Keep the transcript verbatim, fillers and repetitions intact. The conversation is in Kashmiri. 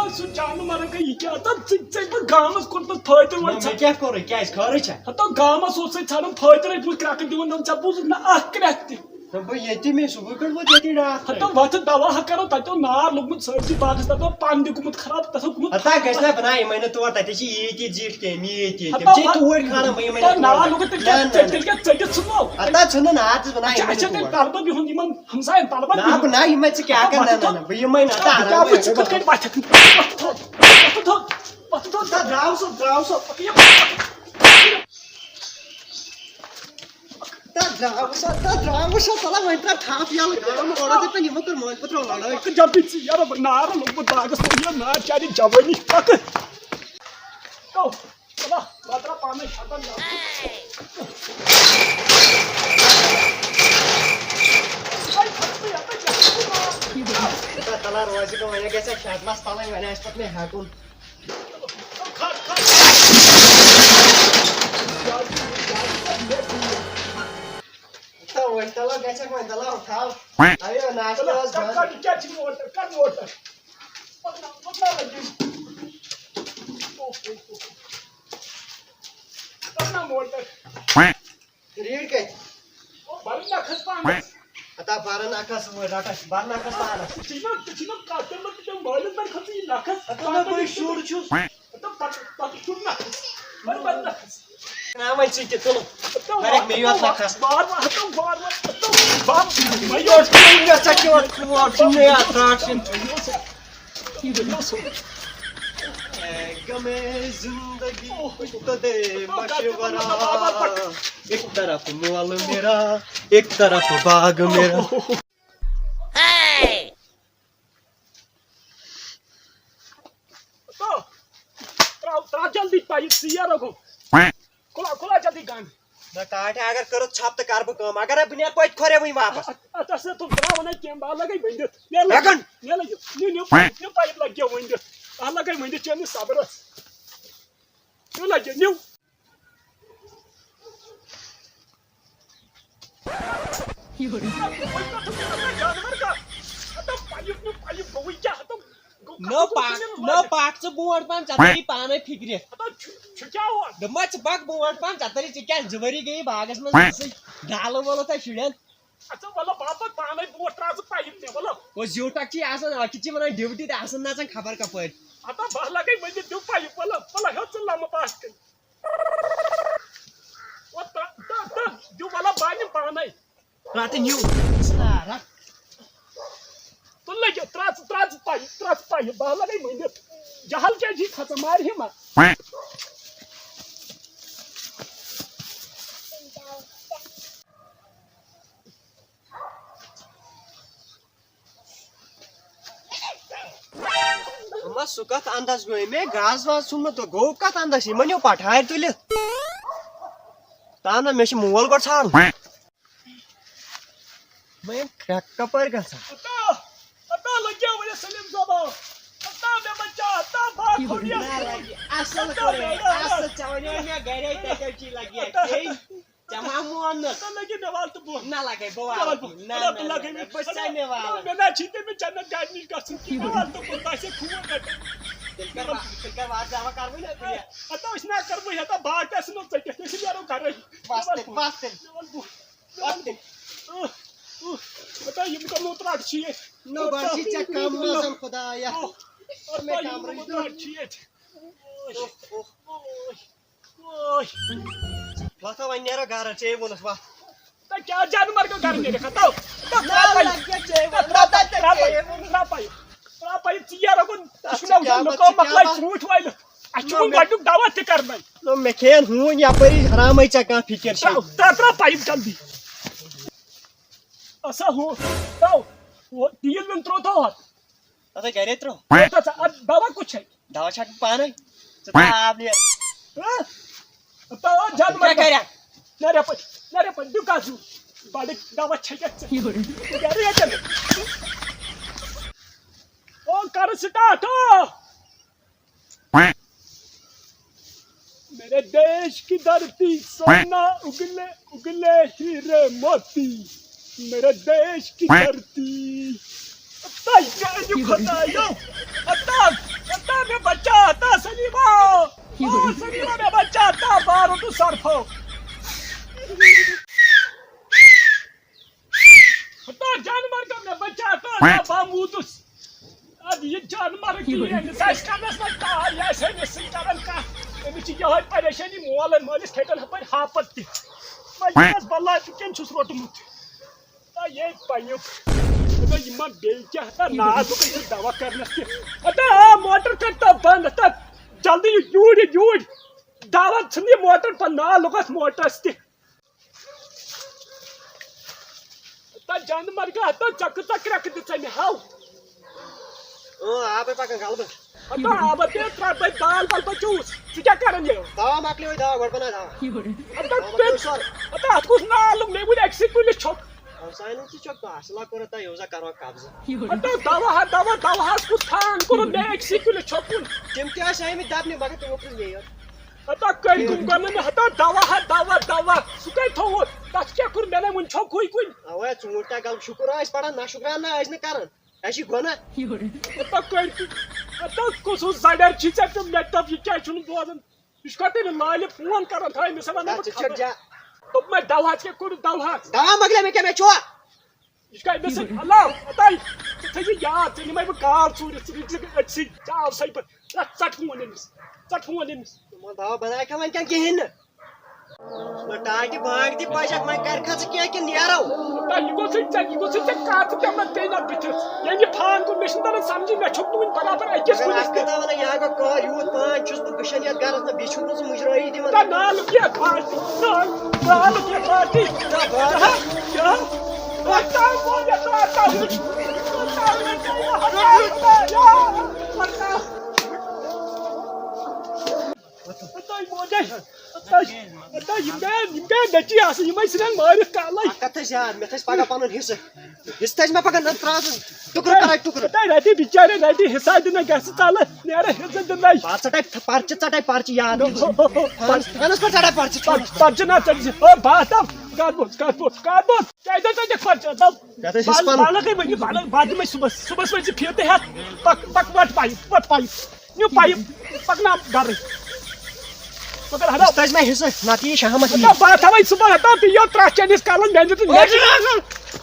سُہ جانہٕ مرگ یہِ کیٛاہ؟ تہٕ ژٕ، ژےٚ بہٕ گامَس کوٚرمُت فٲیدٕ نہ، وۄنۍ مےٚ ژےٚ۔ کیٛاہ کوٚرُے؟ کیٛازِ خٲرٕے چھا؟ ہَتو گامَس اوسُے ژھانڈان فٲیدٕ رٔٹۍ مٕتۍ کرٛٮ۪کہٕ دِوان، دَپان، "ژےٚ بوٗزُتھ نہ اَکھ کرٛٮ۪کھ تہِ؟" نہ، بہٕ ییٚتی مےٚ صُبحٲے پٮ۪ٹھ ووت ییٚتی راتھ ہَتو تام۔ وۄتھٕ دَوا ہا کَرو، تَتہِ اوس نار لوٚگمُت سٲرسٕے باغَس، تَتہِ اوس پَن تہِ گوٚمُت خراب، تَتھ اوس گوٚمُت۔ ہتا گژھِ نہ بَناو یِمَے نہٕ تور، تَتہِ چھِ ییٖتۍ زِٹھۍ کیٚمۍ، ییٖتۍ ہَتو تِم چھِ وۄتھ-، توٗرۍ کھالان بہٕ یِمَے ہَتو نہٕ نار تور۔ لوٚگُت تیٚلہِ نہ، کیٛاہ، نہ، تیٚلہِ نہ۔ کیٛاہ ژٔٹِتھ ژھٕنمو؟ ہتا ژھٕنُن نار تہِ بَناو اچھا، یِمَے اچھا، نہٕ تیٚلہِ تور۔ تَلہٕ بہٕ بِہُن یِمَن ہمساین، تَلہٕ بہٕ نہ، بِہُن۔ بہٕ نہ یِمَے ژٕ کیٛاہ کَرٕ، نہ، نہ، نہ، بہٕ یِمَے نہ، تہٕ وۄتھٕ آرام تہٕ پَتہٕ۔ وۄتھٕ تھوٚد، وۄتھٕ تھوٚد، وۄتھٕ تھوٚد، وۄتھٕ تھوٚد۔ تَتھ درٛاو سُہ، درٛاو سُہ۔ تَتھ درٛاو سا، تَتھ درٛاو سا، ژَلہ وۄنۍ ترٛاو تھپھ یَلہٕ گام، اورٕ دَپان یِمو کٔر مٲلۍ پٔترو لڑٲے۔ پَکہٕ جلدی ژٕ یَلہٕ، نار لوٚگمُت باغَس منٛز، یہِ نار چانہِ جوٲنی، پَکہٕ۔ تو، ژَلہ، بہٕ ترٛاو پانَے شَٹَن یَلہٕ۔ تَلہ روزِ گوٚو، وۄنۍ گژھِ اَسہِ شَٹلَس تَلٕنۍ، وۄنۍ آسہِ پَتہٕ مےٚ ہٮ۪کُن۔ تہٕ وۄنۍ تَلو گژھٮ۪کھ وۄنۍ تَلو تھاو۔ اَیو ناشتہٕ اوس بنٛد۔ کَڑ، کَڑ، یہِ کیٛاہ چھِ موٹر؟ کَڑ موٹر۔ پَکناو، پَکناو وۄنۍ یہِ۔ اوہ، اوہ، اوہ۔ پَکناو موٹر۔ ریٖڈ کَتہِ؟ او، بَرُن نَکھَس پانَس۔ ہتا بَرَن اَکھ ہَس وۄنۍ رَٹَس، بَرَن اَکھ ہَس پانَس۔ ژٕ چھُے نا، ژٕ چھُے نا کَتھ کٔرمٕژ، ژٕ چھُے مٲلِس بَرِ کھٔژٕے نَکھَس۔ ہتا نہ بٕے شُر چھُس۔ ہتا پَتہٕ، پَتہٕ شُر نَکھَس۔ بَرِ، بَرِ نَکھَس۔ نا وۄنۍ ژٕ تہِ تُل۔ ہتا بَرَکھ مےٚ یوت نَکھَس۔ وار وار، ہتا وار وار، ہتا وار۔ وۄنۍ یوت ژٕ مےٚ ژےٚ کیٛاہ ووت، ژٕ ووت ژٕ مےٚ اَتھ ژاٹھ سِنۍ۔ اے غمے زندگی کچھ تو دے مشورہ، ایک طرف مال میرا، ایک طرف باغ میرا۔ ترٛاو، ترٛاو جلدی پایِپ ژیر گوٚو۔ کھُلا، کھُلا جلدی گنٛڈ۔ نہ ٹاٹھے، اگر کٔرٕتھ ژھۄپہٕ تہٕ کَرٕ بہٕ کٲم۔ اگر بہٕ نیرٕ پٔتۍ کھۄرے وٕنہِ واپس۔ اَتھ، اَتھ، اَتھ ہسا تُل، ترٛاو وَنان کینٛہہ، بہٕ لَگَے ؤنِتھ۔ مےٚ لَگہِ، ہٮ۪کَن؟ مےٚ لَگہِ، نیوٗ، نیوٗ پایِپ، نیوٗ پایِپ لَگہِ ؤنِتھ۔ اَتھ لَگَے ؤنِتھ چٲنِس صبرَس۔ نیوٗ لَگہِ، نیوٗ۔ جانوَر کا؟ ہَتَو پایِپ نیوٗ، پایِپ گوٚوٕے کیٛاہ؟ ہَتَو گوٚو نٔو کَتھ پاک، گوٚو نٔو پاک ژٕ برونٛٹھ پَہَن، ژےٚ تَری پانَے فِکرِ۔ ہَتَو چھُ، چھُ کیٛاہ اورٕ؟ دوٚپمَے ژٕ پَکھ برونٛٹھ پَہَن، ژےٚ تَری، ژےٚ کیٛاہ زٕ ؤری گٔیی باغَس منٛز، ژٕ ڈالہٕ وولہٕ تَتہِ شُرٮ۪ن۔ اَدٕ سا وَلہٕ بہٕ ہا پَکہٕ پانَے برونٛٹھ، ترٛاو ژٕ پایِپ مےٚ، وَلہٕ۔ او زیوٗٹھ اَکھ چھِ آسان، اَکھ چھِ وَنان ڈیوٹی تہٕ آسان نَژان خبر کَپٲرۍ۔ ہَتَو بہٕ ہا لَگَے ؤنِتھ، دِیِو پایِپ، وَلہٕ، وَلہٕ ہیوٚت ژٕ لَمہٕ پَتھ کَنہِ۔ او ترٛا-، تہٕ، تہٕ، دِیِو وَلہٕ بہٕ اَنہٕ پانَے۔ راتہٕ نیوٗ۔ تُل لَگیو، ترٛاو ژٕ، ترٛاو ژٕ پَیہِ، ترٛاو ژٕ پَیہِ، بہٕ ہا لَگَے ؤنِتھ۔ جہل کیٛازِ یی کھژان مارِ ہِما؟ اما سُہ کَتھ اَندَس گوٚو؟ مےٚ گاسہٕ واسہٕ ژھُنمُت، گوٚو کَتھ اَندَس؟ یِمَن یِم پَٹھارِ تُلِتھ۔ تاو نہ، مےٚ چھُ مول گۄڈٕ ژھانٛڈُن۔ وۄنۍ یِم کرٛٮ۪کہٕ کَپٲرۍ گژھان؟ ہتا، ہتا لٔگیو وۄنۍ سلیٖم صٲبا۔ ہتا مےٚ بچا، ہتا بار تھوڑی نہ لگہِ، اَصٕل کوٚرُے، اَصٕل، ژےٚ وَنیو مےٚ گَرے تَتہِ چی لگہِ ہتا۔ ژےٚ ما مون نہٕ؟ ہتا لگہِ مےٚ وال تہٕ بۄن۔ نہ لگے، بہٕ مےٚ وال وال بۄن۔ بۄن۔ نہ، ہتا نہ، بہٕ نہ، لگے نہ، مےٚ۔ بہٕ چھُسے مےٚ وال۔ مےٚ نہ چھی تٔمِس جنت گاڑِ نِش گژھُن کینٛہہ۔ مےٚ وال تہٕ بۄن، باسے خوٗن رَٹان۔ تیٚلہِ کَر وا-، تیٚلہِ کَر وارٕ دَوا کَرٕ وۄنۍ اَتھ بٕنہِ۔ ہتا أسۍ نہ کَرٕ وۄنۍ ہتا باغ تہِ آسہِ نہٕ ژٔٹِتھ، أسۍ نیرو گَرَے۔ بَس تیٚلہِ، بَس تیٚلہِ۔ مےٚ وال بۄن۔ مےٚ وال بۄن۔ اوہ، اوہ، ہتا یِم کَمو ترٛٹھ چھِ ییٚتہِ۔ نہ باسہِ ژےٚ کَم منٛز خۄدایا۔ اوہ، اوہ، مےٚ ہتا یِم کَمرٕے کَمو دیُت۔ ترٛٹھ چھِ ییٚتہِ۔ اوہ، اوہ۔ اوہ۔ وۄتھ وۄنۍ نیرو گرٕ، ژےٚ ووٚنُس وۄتھ۔ تۄہہِ کیٛاہ جانور گوٚو گرٕ نیرِتھ؟ ہتو۔ نہ، لگہِ ژےٚ ووٚنُس، ترٛاو پَیہِ، تۄہہِ ترٛاو پَیہِ، ژےٚ ووٚنُس۔ ترٛاو پَیہِ، ترٛاو پَیہِ، ژیر گوٚو۔ اَسہِ چھُنہ وٕچھُن لُکو مۄکلٲے ژوٗنٛٹھۍ وٲلِتھ۔ اَسہِ چھُ وۄنۍ گۄڈٕنیُک دعوت تہِ کرنَے۔ نہ، مےٚ کھیٚیَن ہوٗنۍ یَپٲری حرامَے، ژےٚ کانٛہہ فِکِر چھےٚ؟ ترٛاو، ترٛاو، ترٛاو پَیِپ جلدی۔ اَسا ہُہ، ترٛاو، ہُہ تیٖل ویٖل ترٛوو تھاو اَتھ۔ اَتھ ہے گَرے ترٛوو۔ ترٛاو تَتھ ژٕ، اَتھ دوا کُس چھَے؟ دوا چھَکھ بہٕ پانَے۔ ژٕ ترٛاو آب نیر۔ ہہ؟ ترٛاو آب زیادٕ ژٕ کیٛاہ مَت کَرکھ؟ نہ رٮ۪پٲرۍ، نہ رٮ۪پٲرۍ، دیُکھ آز ہیوٗ۔ بَڑٕ دوا چھَکھ ژٕ۔ گَرٕ ییٚتٮ۪ن۔ او، کَرٕ start، او۔ میرے دیش کی دھرتی سونا اگلے اگلے ہیرے موتی۔ میرے دیش کی دھرتی۔ تاج کے انجو خدایو۔ اتاج۔ مےٚ بچاو تا سلیما، او سلیما، مےٚ بچاو تا بارو تہٕ سرفو۔ ہتا جانور گوٚو مےٚ بچاو تا، تا بہٕ موٗدُس۔ ادٕ یہِ جانور کِہیٖنۍ، سُہ آسہِ کرنس منٛز کار، یہِ آسہِ أمِس سۭتۍ کران کتھ۔ أمِس چھِ یِہوٚے پریشٲنی، مول مٲلِس کھیٚٹن ہپٲرۍ ہاپت تہِ۔ وۄنۍ یہِ ٲس بلاے تہِ کٔمۍ چھُس روٚٹمُت۔ تا یے پنیُک۔ ہتا یِمن بیٚیہِ کیٛاہ ہتا نار لوٚگُن یہِ دوا کرنس تہِ۔ ہتا آ موٹر کر تا بنٛد ہتا۔ جلدی یہِ یوٗرۍ یہِ یوٗرۍ۔ دوا ژھٕن یہِ موٹر پتہٕ نار لوٚگُس موٹرس تہِ۔ ہتا جنٛد مرگا ہتا ژےٚ کۭژاہ کرٛٮ۪کھ دِژے مےٚ ہاو۔ اۭں، آبے پکان غلبہٕ۔ ہتا آبس تہِ ترٛٹھ بے دال ول بچوٗس۔ ژٕ کیٛاہ کران یہِ؟ دوا مۄکلیو، دوا گۄڈٕ بناو دوا۔ ہتا دوا مۄکلیو سورُے۔ ہتا اتھ کُس نار لوٚگ مےٚ وُنہِ أکسٕے کُلِس چھۄکھ۔ ہمساین ہُنٛد تہِ چھُ کانٛہہ اصلا کوٚر تہ یوزا کرو قبضہٕ۔ ہتا دوا ہا دوا، دوا ہس کُس تھان کوٚرُن مےٚ أکسٕے کُلِس چھۄکھ وُنہِ۔ تِم تہِ ٲسۍ آمٕتۍ دپنہِ مگر تِمو پرُژھ مےٚ یوت۔ ہتا کٔرۍ کُم کرنہٕ مےٚ ہتا دوا ہا دوا دوا، سُہ کتہِ تھوٚوُتھ؟ تتھ کیٛاہ کوٚر مےٚ نہ وُنہِ چھۄکھٕے کُنہِ۔ اوے ژوٗنٛٹھۍ تہِ گل شُکر ٲسۍ پران نہ شُکران نہ ٲسۍ نہٕ کران۔ اَسہِ چھِ گۄناہ۔ ہتا کٔرۍ کُم، ہتا کُس ہُہ زڈر چھی ژےٚ پیوٚم مےٚ دوٚپ یہِ کیٛازِ چھُنہٕ بوزان؟ یہِ چھُ کتہِ تیٚلہِ لالہِ فون کران تھاے مےٚ سا ونان بہٕ ژٕ چھکھ خبر۔ جا- دوٚپمَے دوا ژےٚ کیٛاہ کوٚرُتھ دوا؟ دوا مۄکلیو مےٚ کیٛاہ مےٚ چھُوا؟ یہِ چھُ کتہِ مےٚ سۭتۍ ہلو ہتاے، ژٕ تھٲیزِ یاد ژےٚ نِمَے بہٕ کال ژوٗرِ ژٕ رٔٹۍ زِ أتھۍ سۭتۍ ژےٚ آو سَے پٲٹھۍ۔ رَٹھ ژَٹ فون أمِس، ژَٹ فون أمِس۔ تِمو دوا بناے کھا وۄنۍ کینٛہہ کِہیٖنۍ نہٕ۔ نہ ٹاٹہِ بانٛگ تہِ پَزٮ۪کھ، وۄنۍ کَرِ کھا ژٕ کینٛہہ کِنہٕ نیرو؟ تۄہہِ یہِ گوٚو ژےٚ، ژےٚ، یہِ گوٚو ژےٚ، ژےٚ کَتھ تہِ مےٚ پیٚیہِ نہ بٕتھِس۔ ییٚمہِ یہِ فان کوٚر، مےٚ چھُنہٕ تَران سَمجھی، مےٚ چھُکھ نہٕ وُنہِ برابر أکِس مگر کُلِس اَکھ تہِ۔ کَتھا وَنہٕ، یہِ اگر کانٛہہ یوٗت پان چھُس بہٕ گٔشَن یَتھ گَرَس منٛز، بیٚیہِ چھُکھ نہٕ ژٕ مُجرٲیی دِوان۔ تۄہہِ نالُک یہِ پارٹی، نال-، نالُک یہِ پارٹی۔ کیٛاہ بات؟ کیٛاہ؟ کیٛاہ؟ وۄنۍ تام ووٚن یَتھ راتھ تام۔ وۄنۍ تام ووٚن یَتھ راتھ تام۔ ہتاے موجے، ہتاے، ہتاے، یِم گٔے، یِم گٔے نیٚچی آسان، یِمے ژھٕنن مٲرِتھ کالے۔ اکھ کتھ چھِ یاد، مےٚ تھٲیزِ پگاہ پنُن حصہٕ۔ حصہٕ تھٲیزِ مےٚ پگاہ، نتہٕ ترٛاو ژٕ ٹُکرٕ کرے ٹُکرٕ۔ ہتاے رٹی بِچارے رٹی حصہٕ دِنَے گژھِ ژلہٕ، نیرٕ حصہٕ دِنَے۔ پتہٕ ژٹے پرچہِ، ژٹے پرچہِ یاد۔ پانس، پانس پٮ۪ٹھ ژٹے پرچہِ، پانس۔ پرچہِ نا ژٹہِ، او باتم، کر بوز، کر بوز، کر بوز۔ کیٛازِ ژٹکھ پرچہِ؟ یتھ ٲسۍ حصہٕ پنُن۔ بالغے ؤنِو، بالغ، بہٕ دِمے صُبحس، صُبحس ؤنۍ زِ فیٖتہٕ ہٮ۪تھ، پک، پک، وٹ پایہِ، وٹ پایہِ۔ نیوٗ پایِپ، پکناو گرٕے۔ مگر ہنا، یُس تَتہِ مےٚ حِصہٕ، نَتہٕ یی شامَس یی۔ ہتا بہٕ تھاوَے صُبحن، ہتا تہِ یِیو ترٛٹھ چٲنِس کَلَس، مےٚ دیُت نہٕ، مےٚ دیُت